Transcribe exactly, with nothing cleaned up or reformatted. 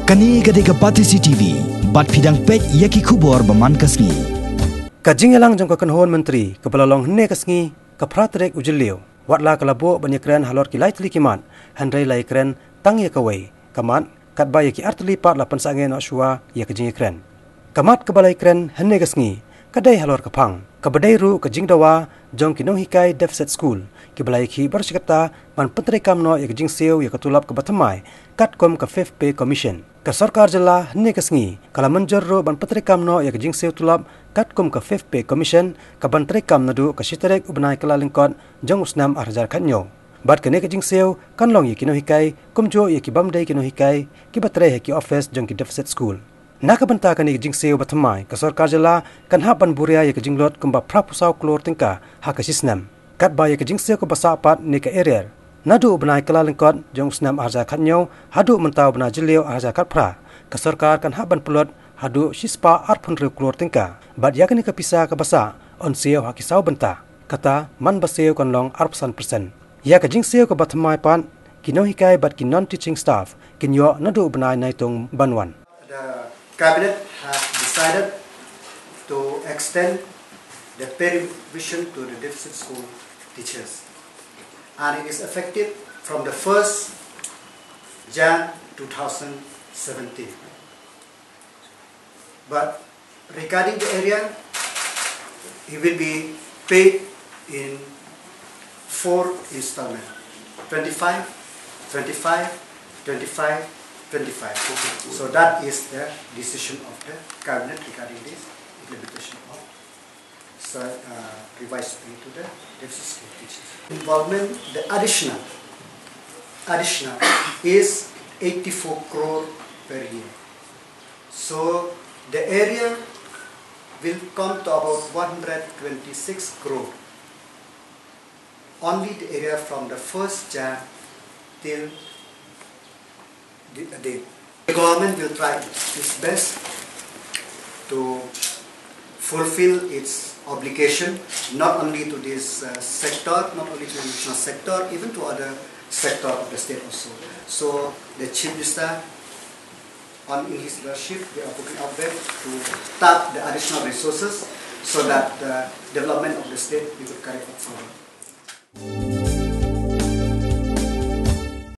Kane ka dei ka Batesi T V, bad phi dang peit ïa ki khubor ba man ka sngi. Ka jingïalang jong ka kynhun myntri kaba la long hynne ka sngi, ka phra tarik u Jylliew, wat la ka la buh ban ïakren halor ki lai tylli ki mat, hynrei la ïakren tang ïa kawei ka mat, katba ïa ki ar tylli pat la pynsangeh noh shuwa ïa ka jingïakren. Ka mat kaba la ïakren hynne ka sngi ka dei halor ka phang kaba dei ruh ka jingdawa jong ki nonghikai deficit school, kiba la ïakhih baroh shi katta ban pyntreikam noh ïa ka jingsiew ïa ka tulop kaba thymmai katkum ka Fifth Pay Commission. Ka sorkar jylla hynne ka sngi ka la mynjur ruh ban pyntreikam noh ïa ka jingsiew tulop katkum ka Fifth Pay Commission, kaban treikam naduh ka shi tarik u bnai Kyllalyngkot jong u snem ar hajar khathynñiew. Bad kane ka jingsiew kan long ïa ki nonghikai kumjuh ïa ki bym dei ki nonghikai kiba trei ha ki office jong ki deficit school. Na ka bynta kane ka jingsiew ba thymmai, ka sorkar jylla kan hap ban buh ïa ka jinglut kumba phra phew saw klur tyngka ha ka shi snem. Katba ïa ka jingsiew kaba sah pat ne ka arrear, naduh u bnai Kyllalyngkot jong u snem ar hajar khathynñiew haduh mynta u bnai Jylliew ar hajar khatphra, ka sorkar kan hap ban pynlut haduh shispah arphew hynriew klur tyngka. Bad ïa kane ka pisa kaba sah yn siew ha ki saw bynta. Kata, man ba siew kan long arphew san percent. Ïa ka jingsiew kaba thymmai pat, ki nonghikai bad ki non-teaching staff kin ïoh naduh u bnai Naitung ban wan. The cabinet has decided to extend the pay revision to the deficit school teachers, and it is effective from the first Jan two thousand seventeen. But regarding the arrear, he will be paid in four installment: twenty-five, twenty-five, twenty-five, twenty-five. So that is the decision of the cabinet regarding this implementation of, so, uh, revised pay to the deficit school teachers. Involvement, the additional, additional is eighty-four crore per year. So the arrear will come to about one hundred twenty-six crore. Only the arrear from the first Jan till the, the date. The government will try its best to fulfill its obligation, not only to this, uh, sector, not only to the educational sector, even to other sector of the state also. So the Chief Minister, on, in his leadership, we are working out there to tap the additional resources so that the development of the state we will carry it forward.